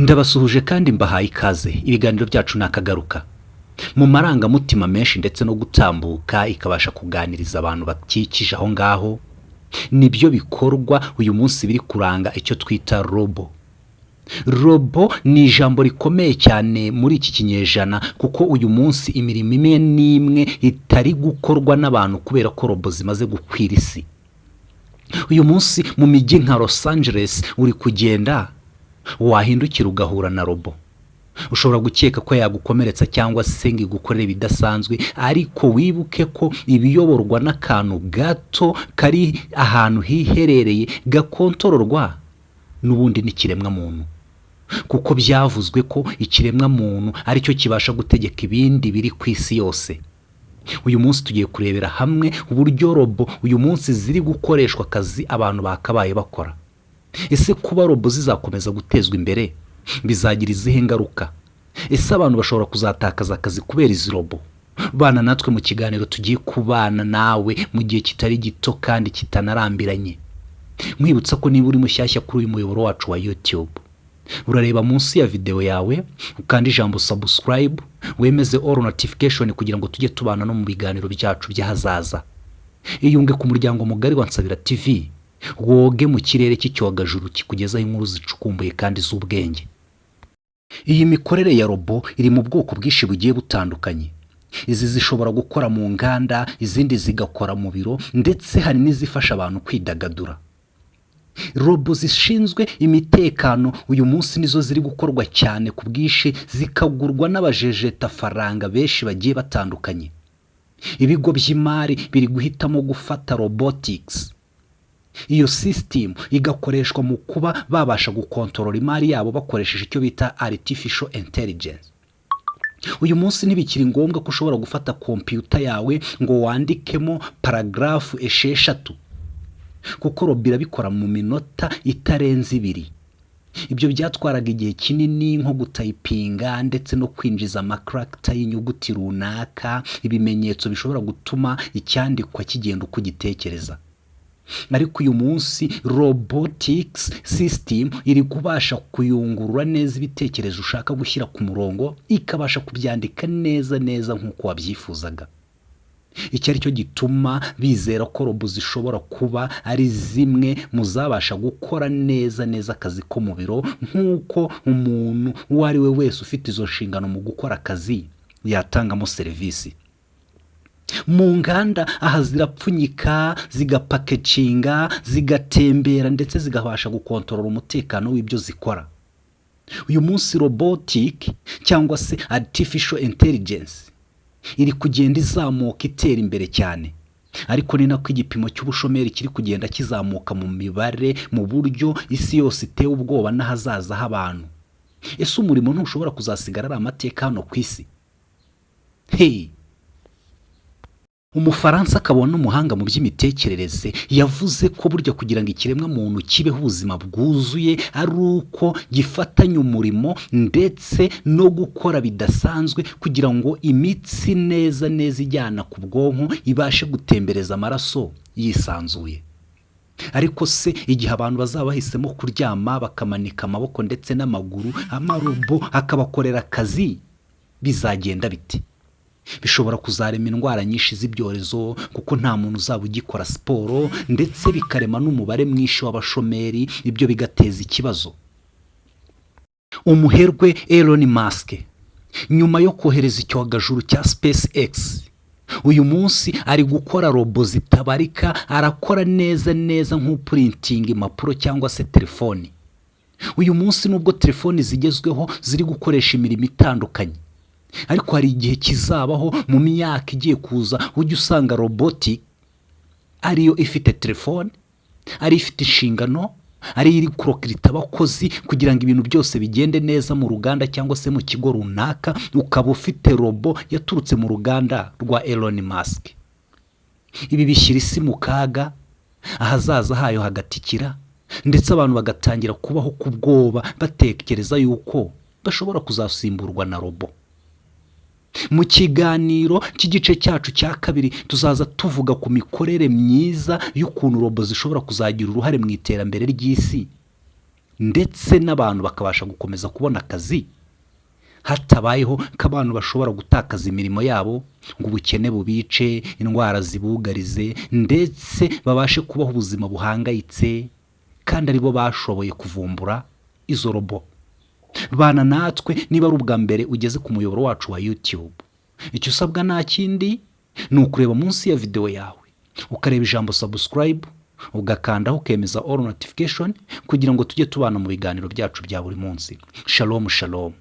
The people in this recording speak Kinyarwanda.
Ndabasuhuje kandi mbahaye ikaze. Ibiganiro byacu ni akagaruka mu marangamutima menshi ndetse no gutambuka, ikabasha kuganiriza abantu bakikije aho ngaho. Nibyo bikorwa uyu munsi biri kuranga icyo twita robo. Robo ni ijambo rikomeye cyane muri iki kinyejana, kuko uyu munsi imirimo imwe n'imwe itari gukorwa n'abantu kubera ko robo zimaze gukwira isi. Uyu munsi mu mijyi nka Los Angeles uri kugenda, wahindukira ugahura na robo. Ushobora gukeka ko yagukomeretsa cyangwa se ngo igukorere ibidasanzwe, ariko wibuke ko ibiyoborwa n'akantu gato kari ahantu hiherereye, gakontororwa n'ubundi n'ikiremwamuntu, kuko byavuzwe ko ikiremwamuntu aricyo kibasha gutegeka ibindi biri ku isi yose. Uyu munsi tugiye kurebera hamwe uburyo robo uyu munsi ziri gukoreshwa akazi abantu bakabaye bakora. Ese kuba robo zizakomeza gutezwa imbere bizagira izihe ngaruka? Ese abantu bashobora kuzatakaza akazi kubera izi robo? Bana natwe mu kiganiro tugiye kubana nawe mu gihe kitari gito kandi kitanarambiranye. Nkwibutsa ko niba uri mushyashya kuri uyu muyoboro wacu wa YouTube, urareba munsi ya videwo yawe, ukanda ijambo "subscribe", wemeze all notification kugira ngo tujye tubana no mu biganiro byacu by'ahazaza. Iyunge ku muryango mugari wa Nsabira TV, woge mu kirere cy'icyogajuru kikugezaho inkuru zicukumbuye kandi z'ubwenge. Iyi mikorere ya robo iri mu bwoko bwinshi bugiye butandukanye. Izi zishobora gukora mu nganda, izindi zigakora mu biro, ndetse hari n'izifasha abantu kwidagadura. Robo zishinzwe imitekano uyu munsi nizo ziri gukorwa cyane ku bwinshi, zikagurwa n'abajejetafaranga benshi bagiye batandukanye. Ibigo by'imari biri guhitamo gufata robotics, iyo sisitemu igakoreshwa mu kuba babasha gukontorora imari yabo bakoresheje icyo bita artificial intelligence. Uyu munsi ntibikiri ngombwa ko ushobora gufata kompiyuta yawe ngo wandikemo paragarafu 6, kuko robo irabikora mu minota itarenze 2. Ibyo byatwaraga igihe kinini, nko gutayipinga ndetse no kwinjiza amakaragita y'inyuguti runaka, ibimenyetso bishobora gutuma icyandikwa kigenda uko ugitekereza. Ariko uyu munsi robotics system iri kubasha kuyungurura neza ibitekerezo ushaka gushyira ku murongo, ikabasha kubyandika neza neza nk'uko wabyifuzaga. Icyo ari cyo gituma bizera ko robo zishobora kuba ari zimwe mu zabasha gukora neza neza akazi ko mu biro, nk'uko umuntu uwo ari we wese ufite izo nshingano mu gukora akazi yatangamo serivisi. Mu nganda aha zirapfunyika, zigapakecinga, zigatembera, ndetse zigabasha gukontorora umutekano w'ibyo zikora. Uyu munsi robotic cyangwa se artificial intelligence iri kugenda izamuka, itera imbere cyane, ariko ni nako igipimo cy'ubushomeri kiri kugenda kizamuka mu mibare, mu buryo isi yose itewe ubwoba n'ahazaza h'abantu. Ese umurimo ntushobora kuzasigara ari amateka hano ku isi? Hey, Umufaransa akaba n'umuhanga mu by'imitekerereze yavuze ko burya kugira ngo ikiremwamuntu kibeho ubuzima bwuzuye ari uko gifatanya umurimo ndetse no gukora bidasanzwe, kugira ngo imitsi neza neza ijyana ku bwonko ibashe gutembereza amaraso yisanzuye. Ariko se igihe abantu bazaba bahisemo kuryama, bakamanika amaboko ndetse n'amaguru, amarobo akabakorera akazi, bizagenda bite? Bishobora kuzarema indwara nyinshi z'ibyorezo, kuko nta muntu uzaba ugikora siporo, ndetse bikarema n'umubare mwinshi w'abashomeri, ibyo bigateza ikibazo. Umuherwe Elon Musk, nyuma yo kohereza icyogajuru cya SpaceX, uyu munsi ari gukora robo zitabarika. Arakora neza neza nk'upurintinga impapuro cyangwa se telefoni. Uyu munsi nubwo telefoni zigezweho ziri gukoresha imirimo itandukanye, ariko hari igihe kizabaho mu myaka igiye kuza ujya usanga roboti ariyo ifite telefone, ariyo ifite inshingano, ariyo iri kurokirita abakozi kugira ngo ibintu byose bigende neza mu ruganda cyangwa se mu kigo runaka, ukaba ufite robo yaturutse mu ruganda rwa Elon Musk. Ibi bishyira isi mu kaga, ahazaza hayo hagatikira, ndetse abantu bagatangira kubaho ku bwoba, batekereza yuko bashobora kuzasimburwa na robo. Mu kiganiro cy'igice cyacu cya kabiri tuzaza tuvuga ku mikorere myiza y'ukuntu robo zishobora kuzagira uruhare mu iterambere ry'isi. ndetse n'abantu bakabasha gukomeza kubona akazi, hatabayeho ko abantu bashobora gutakaza imirimo yabo ngo ubukene bubice, indwara zibugarize, ndetse babashe kubaho ubuzima buhangayitse, kandi aribo bashoboye kuvumbura izo robo? Bana natwe. Niba ari ubwa mbere ugeze ku muyoboro wacu wa YouTube, icyo usabwa nta kindi, ni ukureba munsi ya videwo yawe, ukareba ijambo "subscribe", ugakandaho, ukemeza all notification, kugira ngo tujye tubana mu biganiro byacu bya buri munsi. Shalom, shalom.